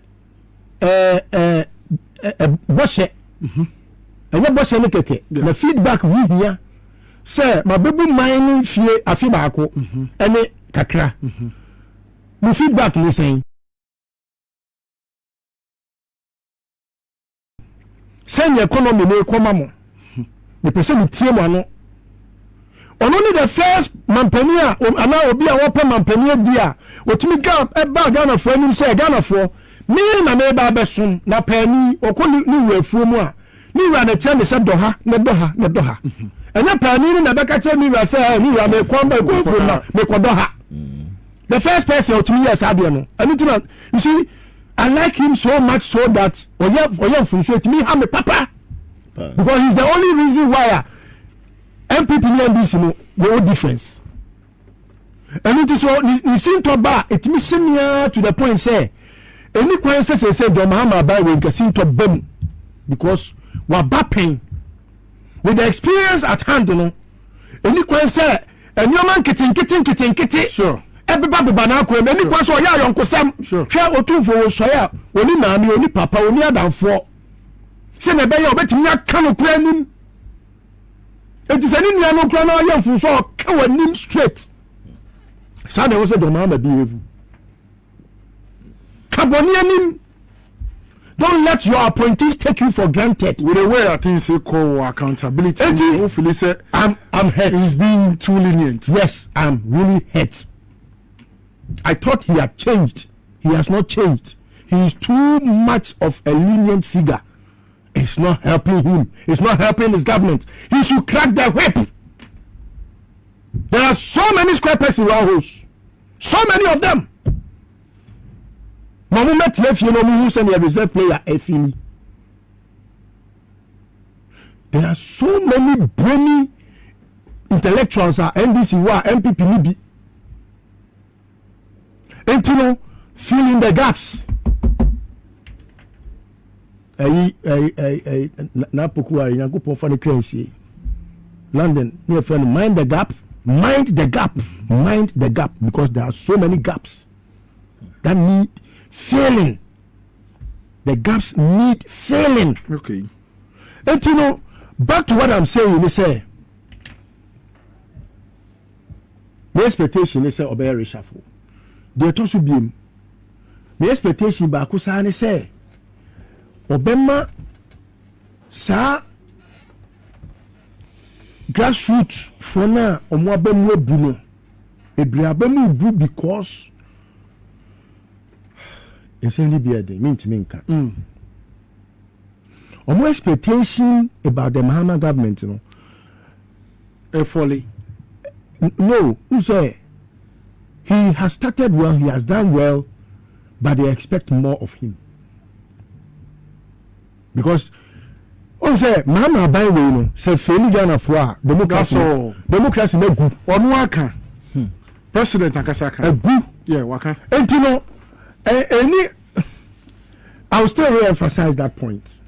ɛɛ ɛɛ ɛ bɔhyɛ. Ɛnyɛ bɔhyɛ no kɛkɛ na feedback ho hia sɛ mabɛbu man no mfie afe baako ɛne kakra, mo feedback ne sɛn? Sɛnea economy no ekɔma mo, mepɛ sɛ metie mo ano. Ɔno ne the first mampanin a anaa obi a wɔpɛ mampanin adi a otumi ga ɛbaa Ghanafoɔ anim sɛ, "Ghanafoɔ, me na meba abɛsom." Na paani ɔkɔ ne wura afuo mu a, ne wura na kyerɛ ne sɛ dɔ ha na dɔ ha na dɔ ha. Ɛnyɛ paani no na ɛbɛka kyerɛ ne wura sɛ, "Ɛ, ne wura, mekɔ mekɔ afuom na mekɔdɔ ha." The first person a otumi yɛ saa adeɛ no, ɛno ti na you see I like him so much, so that ɔyɛ mfomso, etumi ha me papa, because he is the only reason why a NPP ne NDC no yɛwɔ difference. Ɛno nti so ne sintɔ ba a, ɛtumi semia to the point sɛ ɛni kwan sɛ sɛsɛ John Mahama aba wɔ nka sintɔ ba mu, because waba pɛn with the experience at hand no. Ɛni kwan sɛ nneɛma nketenkete nketenkete ɛbeba beba n'akwan mu. Ɛni kwan sɛ ɔyɛ ayɔnkosɛm. Hwɛ, Otumfoɔ wɔ sɔe a oni maame, oni papa, oni adamfoɔ sɛ na ɛbɛyɛ ɔbɛtumi aka no kora anim. Eti sɛ ne nua no kora na ɔyɛ mfomso a, ɔka wɔ anim straight. Saa na ɛwɔ sɛ John Mahama behave. Ka bɔne anim. Don't let your appointees take you for granted. With the way I think say call accountability, Eti, hopefully say I'm hurt. He's being too lenient. Yes, I'm really hurt. I thought he had changed. He has not changed. He is too much of a lenient figure. It's not helping him. It's not helping his government. He should crack the whip. There are so many square pegs in round holes. So many of them. Ma mo mɛtena fie na ɔmo hu sɛnea reserve player ɛfi ni. There are so many brainy intellectuals a NDC wɔ a NPP ni bi. Nti no, fill in the gaps. Ɛyi ɛyi ɛyi ɛyi n'apoku a Nyankopɔn fa ne kra nsie London ne yɛ fɛ no, mind the gap, mind the gap, mind the gap, because there are so many gaps that need filling. The gaps need filling. Nti no, back to what I'm saying ni sɛ my expectation ni sɛ ɔbɛyɛ reshuffle. Deɛ ɛtɔ so biem, my expectation baako saa ne sɛ ɔbɛma saa grassroots foɔ no a ɔmo aba mu abu no bebree aba mu bu, because nsɛm no bi yɛ den, mentumi nka. Ɔmo expectation about the Mahama government no ɛfɔle. No, who say he has started well, he has done well, but they expect more of him because ɔn Wohu sɛ Mahama aban wei no, sɛ faili Ghanafoɔ a, democracy That's all. democracy no agu. Ɔno aka. President ankasa aka. Agu. Yeah, waka. Enti no, ɛni, I will still re-emphasize that point.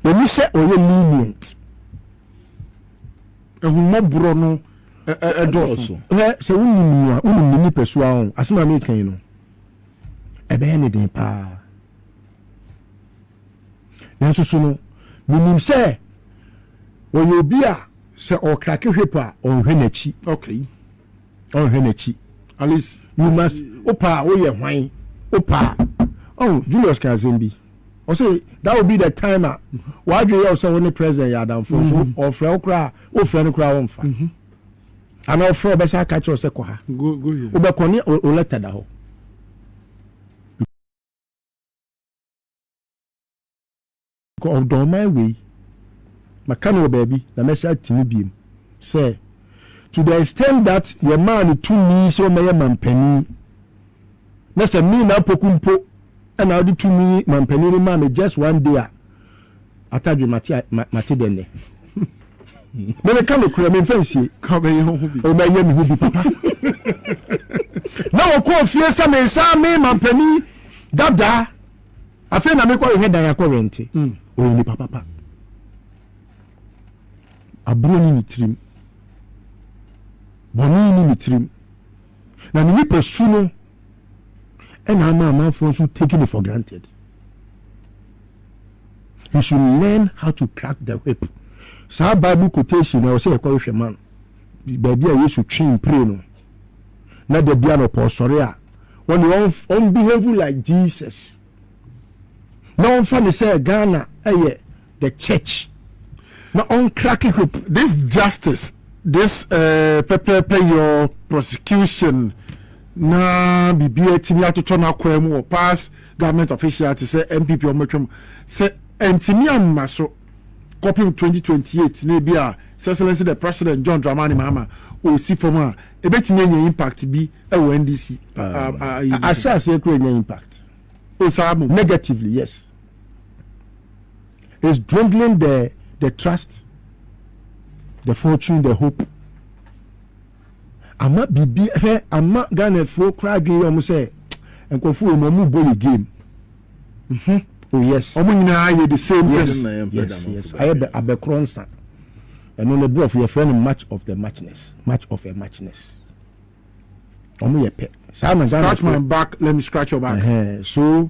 Ɛni sɛ ɔyɛ lenient. Ahummɔborɔ no ɛdɔɔso. Hwɛ, sɛ wonim no a, wonim ne nipasu a, ɔn, asɛm a meka yi no, ɛbɛyɛ ne den paa. Nanso so no, menim sɛ ɔyɛ obi a sɛ ɔkrake whip a, ɔnhwɛ n'akyi. Okay. Ɔnhwɛ n'akyi. At least. You must, wopa a woyɛ hwan, wopa a. Oh, Julius ka asɛm bi. Ɔsɛ that will be the time a wadwe yɛ sɛ wo ne president yɛ adamfo so ɔfrɛ wo koraa, wofrɛ no koraa wɔmfa. Ana ɔfrɛ ɔbɛsa aka kyerɛ sɛ kɔ ha. Go, go here. Wobɛkɔ ne o letter da hɔ. Ɔdɔ ɔman wei. Maka no wɔ baabi na mɛsa ati mu biem sɛ to the extent that yɛmaa no tumi sɛ ɔmmɛyɛ mampanin na sɛ me na apoku mpo ɛna wode tumi mampanin no maa me just one day a atadwe mate mate dɛ nnɛ. Mene ka nokorɛ, memfa nsie. Ka ɔbɛyɛ ho bi. Ɔbɛyɛ me ho bi papa. Na wɔkɔɔ fie sɛ mesan me mampanin dadaa. Afei na mekɔ hwehwɛ dan akɔ rɛnte. Ɔyɛ nipa papa. Aburo ne ne tirim. Bɔne ne ne tirim. Na ne nipa su no ɛna ama amanfoɔ nso taking it for granted. He should learn how to crack the whip. Saa Bible quotation na ɔsɛ yɛkɔ hwehwɛ ma no. Baabi a Yesu twe mpire no. Na da bia na ɔpɔ ɔsɔre a wɔne ɔn behave like Jesus. Na ɔnfa ne sɛ Ghana ɛyɛ the church. Na ɔn crack whip. This justice, this pɛpɛɛpɛ your prosecution na biribi atumi atotɔ n'akwan mu wɔ past government official te sɛ NPP ɔmo atwam sɛ ntumi amma so kɔpem 2028 na ebi a His Excellency the President John Dramani Mahama osi fam a ebetumi anya impact bi ɛwɔ NDC. Ahyɛ aseɛ kura nya impact. O saa mo. Negatively, yes. It's dwindling the trust, the fortune, the hope. Ama bibi hwɛ ama Ghanafoɔ koraa adwene yɛ ɔmo sɛ nkurɔfoɔ wɔ mu ɔmo bɔ yɛ game. Oh yes. Ɔmo nyinaa yɛ the same Yes, thing. yes. Ayɛ bɛ abɛkorɔ nsa. Ɛno ne borɔfo yɛfrɛ no much of the muchness, much of a muchness. Ɔmo yɛ pɛ. Saa na Scratch my back, let me scratch your back. So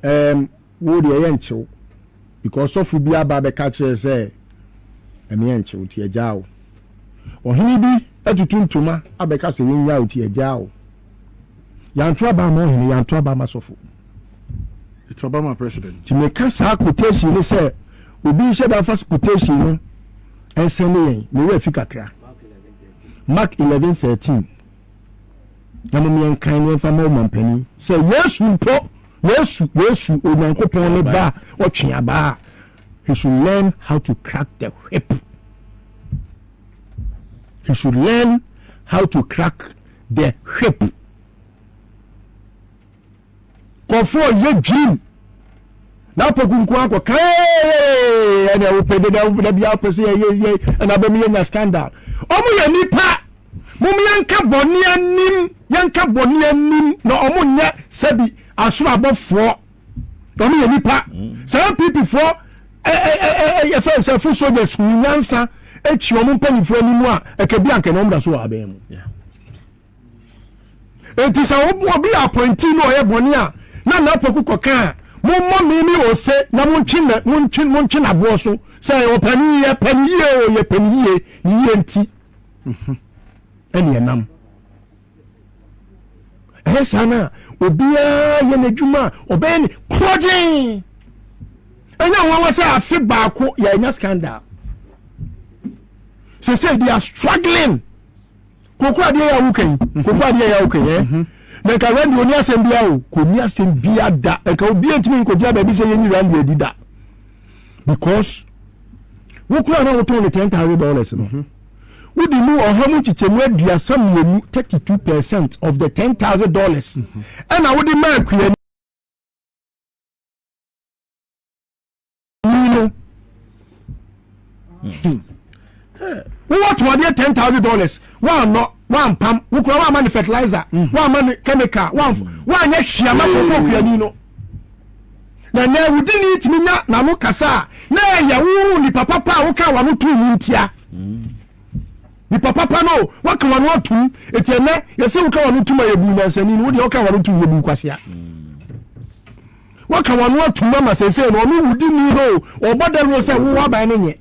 wo deɛ ɛyɛ nkyew because sɔfo bi aba abɛka kyerɛ sɛ ɛmi yɛ nkyew nti ɛgyaa wo. Ɔhene bi atutu ntoma abɛka sɛ yɛn nyaa wo nti ɛgyaa wo. Yanto aba ama ɔhene, yanto aba ama sɔfo. It's Obama president. Nti meka saa quotation no sɛ obi nhyɛ da fa quotation no ɛnsɛn ne yɛn me werɛ fi kakra. Mark 11:13 na mo yɛn kan ne yɛmfa ma ɔmampanin sɛ Yesu mpo Yesu Yesu Onyankopɔn ne ba ɔtwe abaa. He should learn how to crack the whip. He should learn how to crack the whip. Kɔfoɔ yɛ dream na apɔku nko akɔ kae ɛna wopɛ de na bia wopɛ sɛ yɛyɛ yɛ ɛna abɛm yɛnya scandal. Ɔmo yɛ nipa. Mom yɛnka bɔne anim, yɛnka bɔne anim na ɔmo nyɛ sɛbi asoro abɔfoɔ. Ɔmo yɛ nipa. Saa NPP foɔ yɛfɛ sɛ fo soldiers hu nyansa akyi ɔmo mpanyinfoɔ anim a ɛka bi anka na ɔmo da so wɔ abɛn mu. Enti sɛ obi yɛ appointee na ɔyɛ bɔne a na n'apoku kɔka a, mommɔ me me ose na montwe na montwe montwe n'aboɔ so sɛ ɔpɛ no yɛ pɛ no yie o yɛ pɛ no yie ne yie nti ɛne ɛnam. Ɛyɛ saa no a obiara yɛ n'adwuma a ɔbɛyɛ ne korɔgyen. Ɛnyɛ nwanwa sɛ afe baako yɛanya scandal. Sɛ sɛ they are struggling. Koko adeɛ yɛ awo kan koko adeɛ yɛ awo kan yɛ na nka Randy oni asɛm bia o ko ni asɛm bia da nka obi ntumi nkɔgyina baabi sɛ yɛnyi Randy adi da because wo kura na wotɔn ne $10,000 no wodi mu ɔha mu nkyekyɛmu 32, 32% of the $10,000 ɛna wode ma akuani no. Wowɔ tomadeɛ $10,000, woannɔ, woampam, wokura woamma ne fertilizer, woamma ne chemical, woanyɛ hwee ama koko kuani no. Na nɛ wodini tumi nya n'ano kasa a, na ɛyɛ wo nipa papa a woka w'ano too mu ntia. Nipa papa no, waka w'ano atum. Eti ɛnɛ, yɛsɛ woka w'ano tum a yɛbu nyansani no, wodeɛ woka w'ano tum yɛbu kwasea. Waka w'ano atum ama seesei no, ɔno wudini no, ɔbɔ dawuro sɛ wowɔ aban no nyɛ.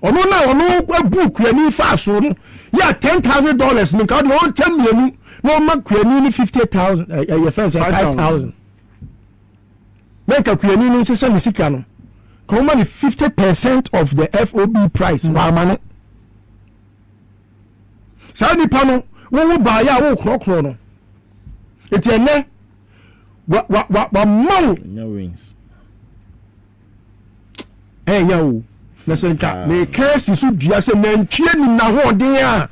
Ɔno na ɔno abu kuani faa so no yɛ $10,000 no, nka ɔde ɔnkyɛ mmienu na ɔma kuani no 50,000, ɛyɛ fɛn sɛ 5,000. Na nka kuani no nsesa ne sika no, ka ɔma no 50% of the FOB price, wama no. Saa nipa no, wowo baayɛ a wokorɔkorɔ no. Eti ɛnɛ, wa wa wa wama wo. Ɛyɛ o. Na sɛ nka meka asi so dua sɛ nantwie nim n'ahoɔden a,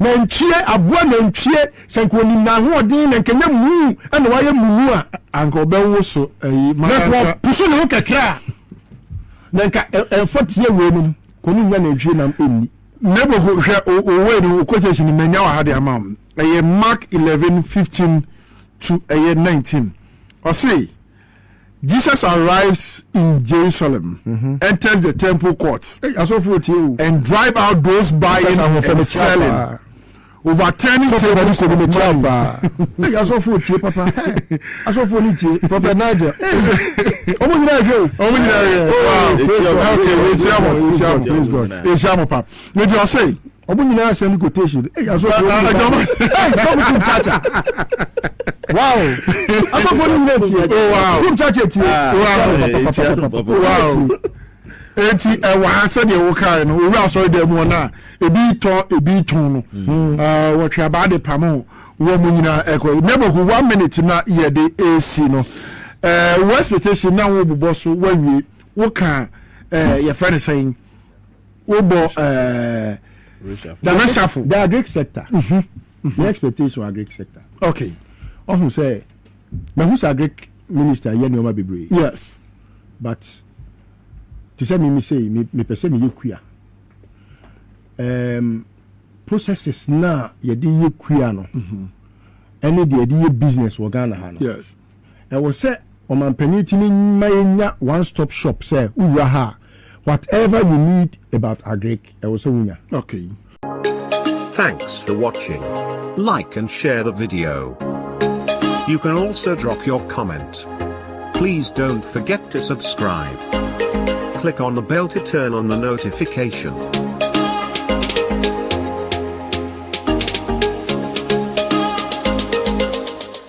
nantwie, aboa nantwie, sɛ nka onim n'ahoɔden na nka nyɛ mu ɛna wayɛ munu a, anka ɔbɛwo so ayi na nka ɔposo ne ho kakra a, na nka ɛmfa tie wei nom kɔno nya nantwie nam ɛnni. Neboko hwɛ owei no o quotation no manya wɔ ha de ama wo. Ɛyɛ Mark 11:15 to ɛyɛ 19. Ɔse Jesus arrives in Jerusalem, enters the temple courts, and drive out those buying and selling, overturning tables of money. Asɔfo tie papa, asɔfo ni tie Prophet Nigel. Ɔmo nyinaa hwɛ o. Ɔmo nyinaa hwɛ. Wow, praise God. Okay, ehyia mo, ehyia mo, praise God. Ehyia mo pa. Nti ɔsɛ. Ɔmo nyinaa send quotation. Ee, asɔfo ni ba. Ee, sɔfo kum chacha. Wow, asɔfo ni nyinaa tie. Oh wow, kum chacha tie. Wow, wow. Eti ɛwɔ ha sɛdeɛ wokae no, owura asɔre dɛm mu no a ebi tɔ ebi tɔn no, wɔtwe abaa de pam wɔn mu nyinaa ɛkɔ. Neboku, one minute na yɛde esi no, wo expectation na wo bobɔ so wawie, woka yɛfrɛ no sɛn, wobɔ the reshuffle. The agric sector, the expectation agric sector. Ɔhu sɛ mahu sɛ agric minister yɛ nneɛma bebree. But te sɛ mimi sei, mepɛ sɛ meyɛ kua. Processes na yɛde yɛ kua no ɛne deɛ yɛde yɛ business wɔ Ghana ha no. Ɛwɔ sɛ ɔmampanin tumi ma yɛnya one stop shop sɛ wowura ha a, whatever you need about agric, ɛwɔ sɛ wonya. Thanks for watching. Like and share the video. You can also drop your comment. Please don't forget to subscribe. Click on the bell to turn on the notification.